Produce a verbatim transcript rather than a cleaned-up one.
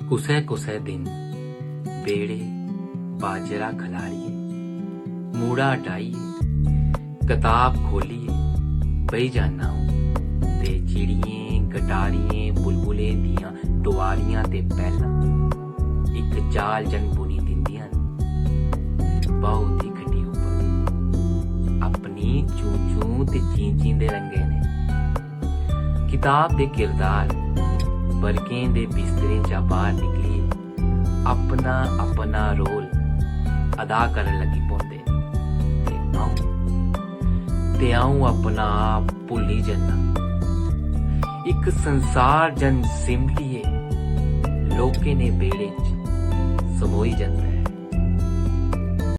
कुसै कुसै दिन बेड़े बाजरा खलारियै, मूड़ा हटाइयै, कताब खोलियै बेही जाना अ'ऊं। ते चिड़ियें, गटारियें, बुलबुलें दियां डुआरियां ते पैह्लां इक जाल जन बुनी दिंदियां न ब्हाऊ दी खड्डी उप्पर, अपनी चूं-चूं ते चीं-चीं दे रंगें ने। किताब दे किरदार बरकें दे बिस्तरें चा बाह्र निकलियै अपना-अपना रोल अदा करन लगी पौंदे न। ते अ'ऊं, ते अ'ऊं अपना आप भुल्ली जन्ना। इक संसार जन सिमटियै लौह्के ने बेड़े च समोई जंदा ऐ।